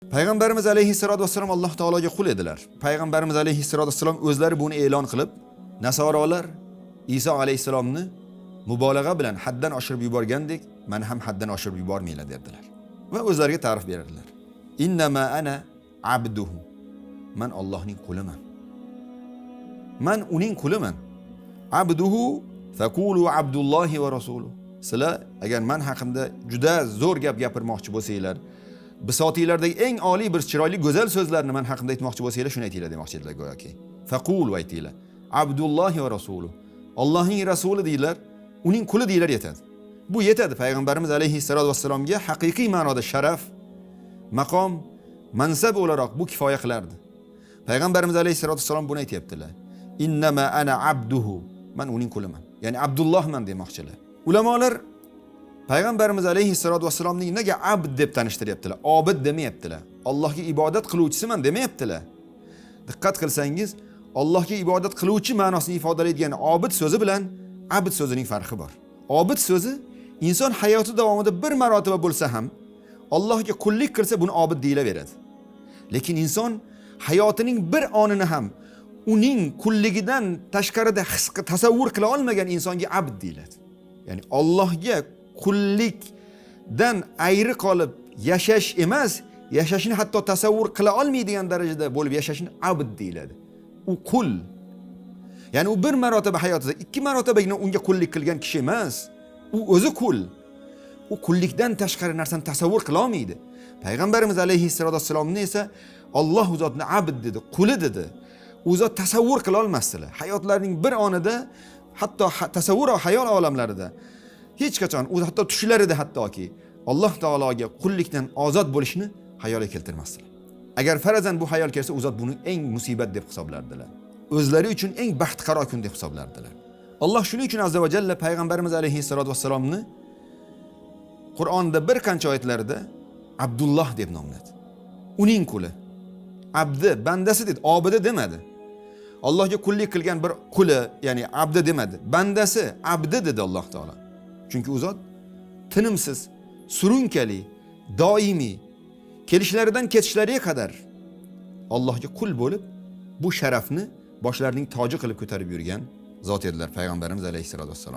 Payg'ambarimiz alayhissalotu vassalom Alloh taologa qul edilar. Payg'ambarimiz alayhissalotu vassalom o'zlari buni e'lon qilib, nasorolar Iso alayhissalomni mubolag'a bilan haddan oshirib yuborgandek, mani ham haddan oshirib yubormanglar derdilar. Va o'zlariga ta'rif beradilar. Innama ana abduhu. Man Allohning quliman. Man uning quliman. Abduhu faqulu abdullohi va rasuluhu. Sizlar agar man haqimda juda zo'r gap gapirmoqchi bo'lsanglar, bisotinglardagi eng oliy bir chiroyli go'zal so'zlarni man haqimda aytmoqchi bo'lsanglar, shuni aytinglar demoqchi edilar go'yoki. Faqulu aytinglar. Abdullohi va rasuluhu. Allohning rasuli deylar, uning quli deylar yetadi. Bu yetadi payg'ambarimiz alayhissalotu vassalomga haqiqiy ma'noda sharaf, maqom, mansab o'laroq bu kifoya qilardi. Payg'ambarimiz alayhissalotu vassalom buni aytyaptilar. Innama ana abduhu. Man uning quliman. Ya'ni Abdullohman demoqchilar. Ulamolar payg'ambarimiz alayhissalotu vassalomning nega abd deb tanishtiryaptilar? Obid demayaptilar. Allohga ibodat qiluvchisiman demayaptilar. Diqqat qilsangiz, Allohga ibodat qiluvchi ma'nosini ifodalaydigan obid so'zi bilan abd so'zining farqi bor. Obid so'zi inson hayoti davomida bir marotaba bo'lsa ham Allohga qullik qilsa buni obid deyilaveradi. Lekin inson hayotining bir onini ham uning qulligidan tashqarida his tasavvur qila olmagan insonga abd deyiladi. Ya'ni Allohga qullikdan ayri qolib yashash emas, yashashni hatto tasavvur qila olmaydigan darajada bo'lib yashashni abd deyiladi. U qul. Ya'ni u bir marotaba hayotida ikki marotabagina unga qullik qilgan kishi emas, u o'zi qul. U qullikdan tashqari narsani tasavvur qila olmaydi. Payg'ambarimiz alayhissalatu vassalomni esa Alloh u zotni abd dedi, quli dedi. U zot tasavvur qila olmasdilar. Hayotlarining bir onida hatto tasavvur va hayol olamlarida hech qachon u hatto tushlarida hattoki Alloh taologa qullikdan ozod bo'lishni xayoliga keltirmasdilar. Agar farazan bu hayol kelsa, u zot buni eng musibat deb hisoblardilar. O'zlari uchun eng baxtqaro kun deb hisoblardilar. Alloh shuning uchun azza va jalla payg'ambarimiz alayhissalatu vassalomni Qur'onda bir qancha oyatlarda Abdulloh deb nomladi. Uning quli. Abdi, bandasi dedi, obidi demadi. Allohga qullik qilgan bir quli, ya'ni abdi demadi. Bandasi, abdi dedi Alloh taolo. Chunki u zot tinimsiz, surunkali, doimiy kelishlaridan ketishlariga qadar Allohga qul bo'lib, bu sharafni boshlarining toji qilib ko'tarib yurgan zot edilar payg'ambarimiz alayhissalatu vassalom.